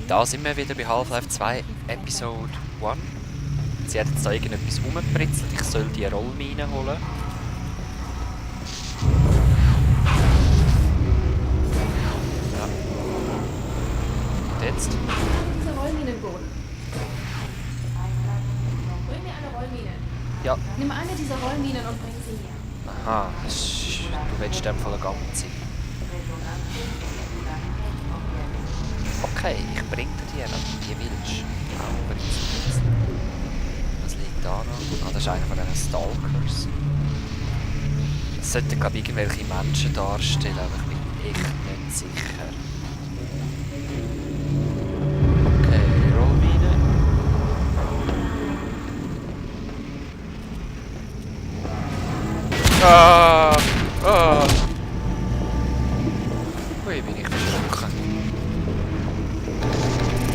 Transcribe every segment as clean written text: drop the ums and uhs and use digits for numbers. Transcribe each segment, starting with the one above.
Da sind wir wieder bei Half-Life 2 Episode 1. Sie hat jetzt da irgendetwas rumgepritzelt. Ich soll die Rollmine holen. Ja. Und jetzt? Diese Rollminenboden. Bring mir eine Rollmine. Ja. Nimm eine dieser Rollminen und bring sie hier. Aha, du willst in dem Fall eine ganze. Okay, ich bringe dir die, wenn du die willst. Was liegt da noch? Ah, das ist einer von diesen Stalkers. Das sollten, glaube ich, irgendwelche Menschen darstellen, aber ich bin echt nicht sicher. Okay, Rollmine. Ah! Ah! Ui, bin ich erschrocken.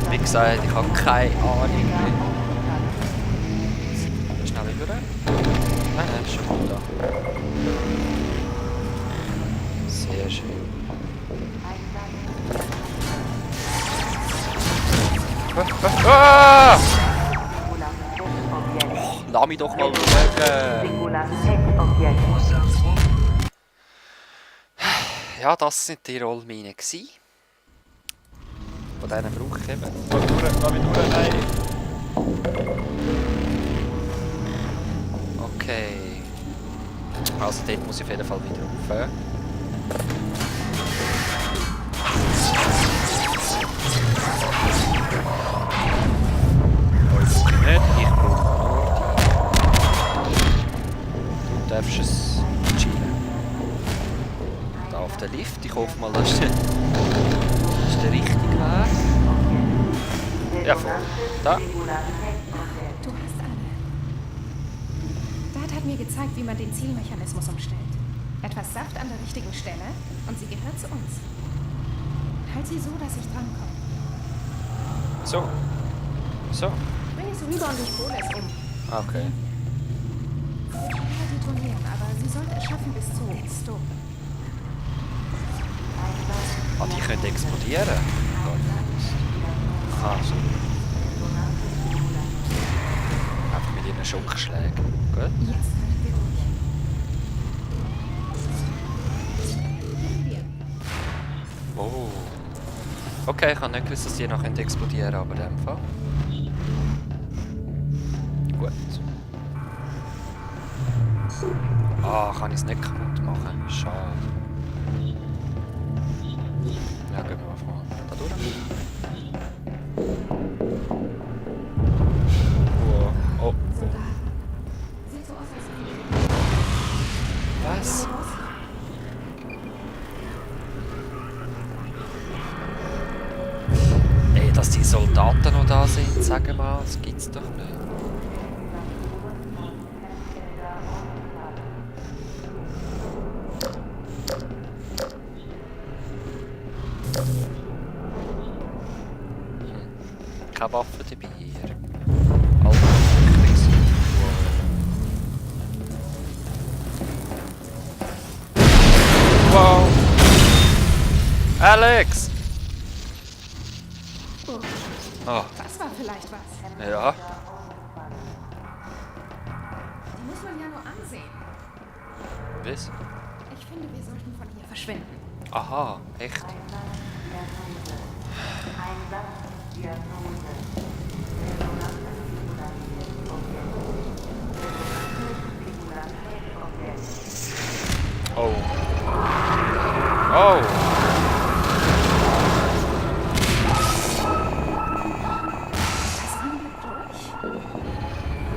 Wie gesagt, ich habe keine Ahnung mehr. Schnell über. Nein, ist schon gut da. Sehr schön. Ah! Oh, lass mich doch mal schauen. Ja, das sind die Rollminen gsi. Von denen brauche ich eben. Lass mich durch, nein. Okay. Also dort muss ich auf jeden Fall wieder rauf. Euch brauche ich nicht, ich brauche nur die. Du darfst es chillen. Da auf der Lift, ich hoffe mal, das ist der richtige Weg. Ja, voll. Da. Du hast alle. Dad hat mir gezeigt, wie man den Zielmechanismus umstellt. Etwas Saft an der richtigen Stelle und sie gehört zu uns. Halt sie so, dass ich drankomme. So. So. Bring es rüber und ich hole es um. Okay. Sie kann ja detonieren, aber sie sollte es schaffen bis zu Stop. Ah, die können explodieren. Ah, so. Einfach mit ihren Schockschlägen. Gut. Jetzt halten wir durch. Oh. Okay, ich habe nicht gewusst, dass die noch explodieren können, aber in dem Fall. Gut. Ah, kann ich es nicht kaputt machen? Schade. Ja, gehen wir mal vor. Da durch. Oh. Sieht so aus, als Was? Ey, dass die Soldaten noch da sind, sag mal, das gibt's doch nicht. Keine Waffe dabei hier. Alter, wow! Alex! Oh, Oh, das war vielleicht was. ja. Die muss man ja nur ansehen. Was? Ich finde, wir sollten von hier verschwinden. Aha, echt? Oh. Oh! Das Anblick durch.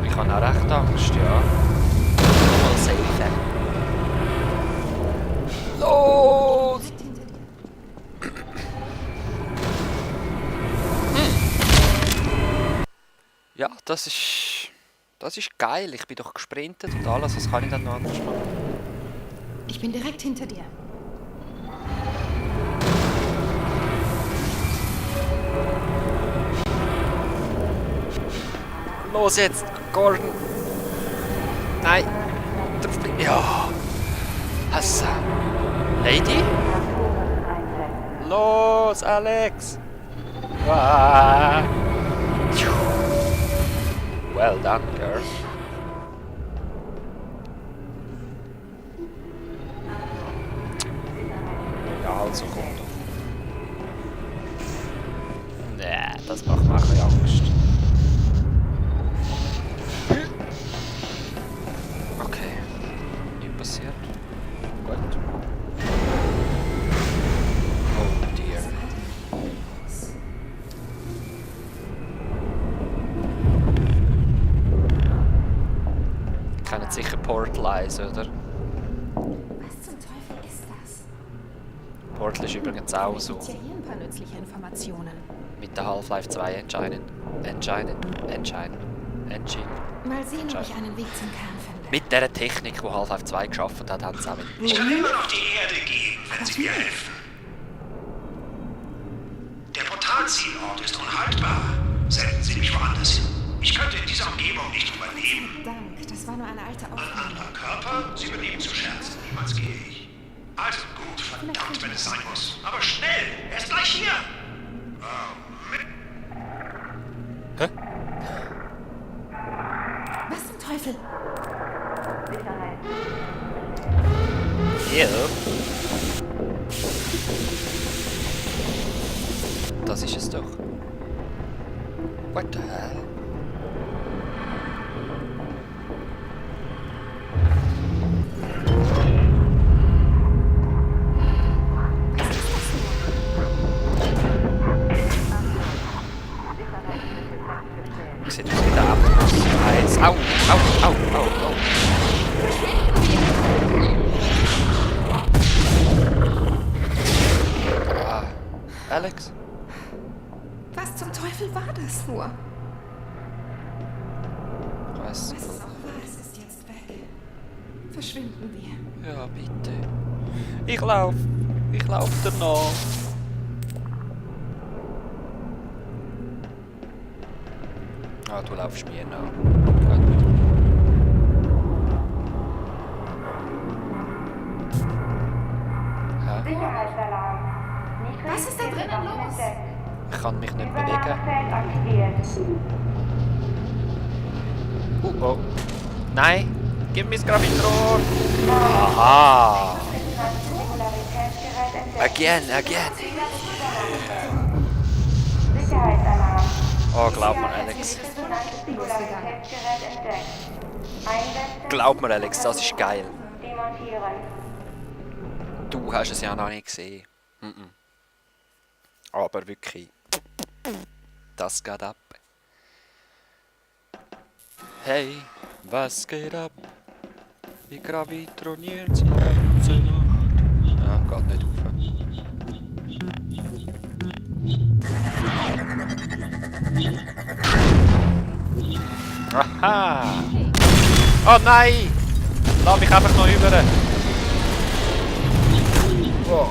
Ich habe auch recht Angst, ja. Mal safe. Los! Direkt hinter dir. Ja, das ist geil. Ich bin doch gesprintet und alles. Was kann ich dann noch anders machen? Ich bin direkt hinter dir. Los jetzt, Gordon! Nein! Ja! Hassan! Lady? Los, Alex! Ah. Well done, girl. Ja, also komm doch. Nee, das macht mir ein bisschen Angst. Okay. Nichts passiert. Gut. Oh dear. Kennen sicher Portal 1, oder? Was zum Teufel ist das? Portal ist übrigens auch so. Gibt's ja hier ein paar nützliche Informationen. Mit der Half-Life 2 Engine. Mal sehen, ob ich einen Weg zum Kern finde. Mit der Technik, die Half-Life 2 geschaffen hat, haben sie auch mit. Ich kann immer auf die Erde gehen, wenn Sie mir helfen. Der Portalzielort ist unhaltbar. Senden Sie mich woanders hin. Ich könnte in dieser Umgebung nicht überleben. Dank, das war nur eine alte Ein Aufnahme. anderer Körper? Sie überleben zu scherzen. Niemals gehe ich. Also gut, verdammt, wenn es sein muss. Aber schnell, er ist gleich hier. Hä? Was zum Teufel? Hier. Das ist es doch. What the hell? Sieht aus wie der Abfluss. Eins. Au, au, au, au, au. Ah, Alex? Was zum Teufel war das nur? Was? Was es auch war, es ist jetzt weg. Verschwinden wir. Ja, bitte. Ich lauf danach. Ah, du laufst mir nach. Gut. Hä? Sicherheitsalarm. Was ist da drinnen los? Ich kann mich nicht bewegen. Übernahmefeld aktiviert. Oh. Nein! Gib mir das Gravitron! Aha! Singularitätsgerät entdeckt. Again! Sicherheitsalarm. Oh, glaub mir, Alex. Singularitätsgerät entdeckt. Einsetzen. Glaub mir, Alex, das ist geil. Demontieren. Du hast es ja noch nicht gesehen. Aber wirklich. Das geht ab. Hey, was geht ab? Wie gravitronieren sie ganze Nacht? Ja, geht nicht auf. Aha! Oh nein! Lass mich einfach noch über. Oh.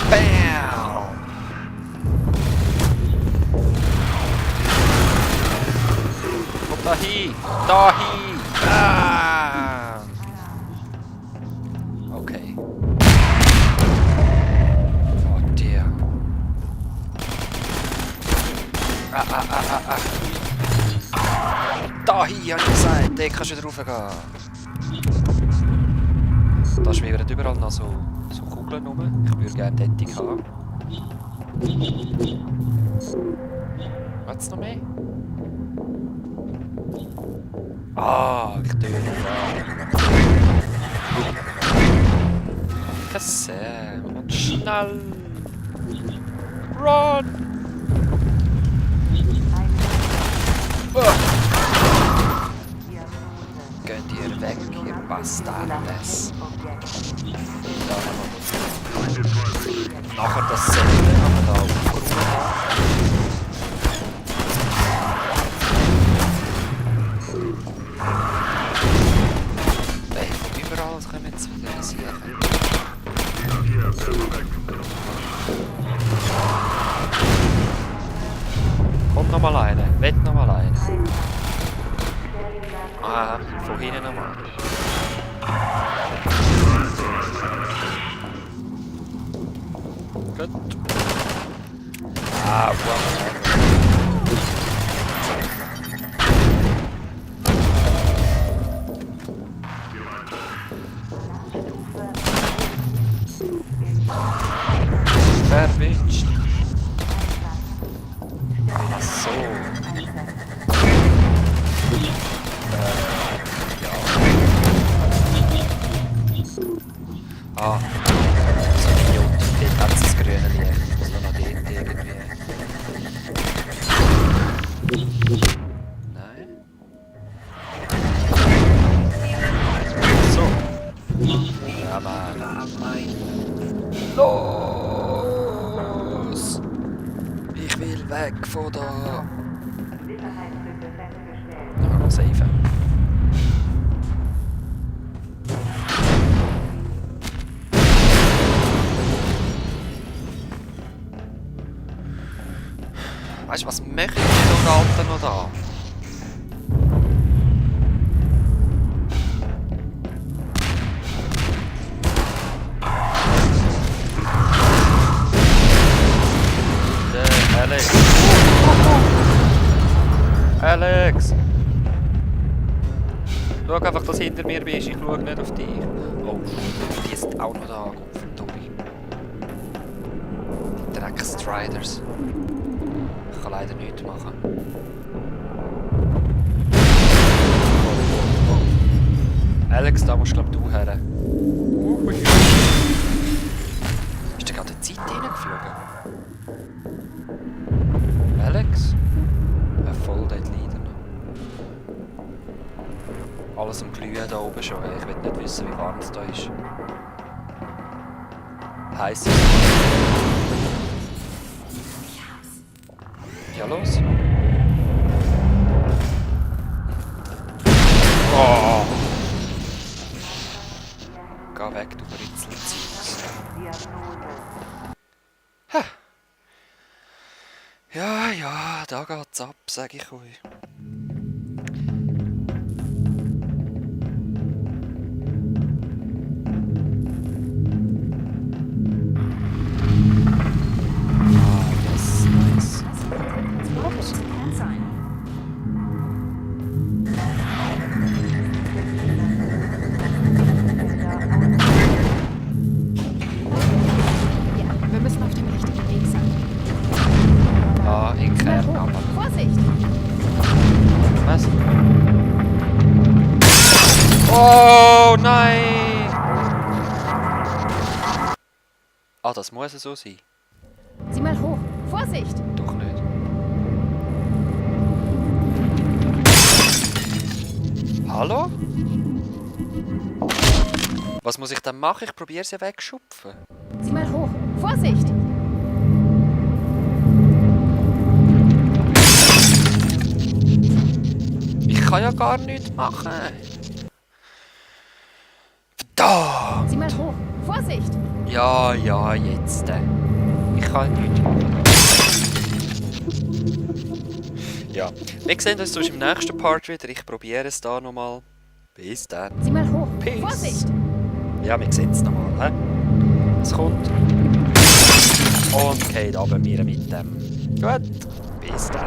Bam! Komm da hin! Da hin! Ah! Okay. Oh dear. Da hin, habe ich gesagt! Da kannst du wieder raufgehen. Da schwirren überall noch so Kugeln rum. Ich würde gerne Detting haben. Was noch mehr? Ah, ich töte da. Kasse. Und schnell. Run! Geht ihr weg, ihr Bastardes. Nachher das Sätze, aber da überall kommen jetzt wieder Sachen. noch mal einen. Wett noch mal einen. Ah, von hinten noch mal. Gut. Ah, wow. Verwünscht. Ach so. Ja. Ah. So ein Idiot. Dort hat es das grüne Licht. Also noch dort irgendwie. Nein. So. Ja, Mann. Los! Ich will weg von da. Noch safe. Weißt du, was möchte ich denn Alter noch da? Alex! Alex! Schau einfach, dass du hinter mir bist, ich schaue nicht auf dich. Oh, die sind auch noch da, Tobi. Die Dreckstriders. Ich kann leider nichts machen. Alex, da musst glaub du her. Ist da gerade die Zeit hineingeflogen? Alex? Voll dort leider noch. Alles am Glühen da oben schon. Ich will nicht wissen, wie warm es da ist. Heiß ist es. Ja, los. Oh! Geh weg, du Britzelzeugs. Ha! Ja, ja, da geht's ab, sag ich euch. Ah, yes, nice. Ja, wir müssen auf dem richtigen Weg sein. Ah, in Kern, aber... Vorsicht! Was? Oh, nein! Ah, das muss so sein. Sieh mal hoch! Vorsicht! Doch nicht. Hallo? Was muss ich dann machen? Ich probiere sie wegschupfen. Sieh mal hoch! Vorsicht! Ich kann ja gar nichts machen. Verdammt! Sieh mal hoch! Vorsicht! Ja, ja, jetzt. Ich kann nichts machen. Ja, wir sehen uns sonst im nächsten Part wieder. Ich probiere es da nochmal. Bis dann. Sieh mal hoch! Peace. Vorsicht! Ja, wir sehen es nochmal. Es kommt. Und geht runter mir mit dem. Gut, bis dann.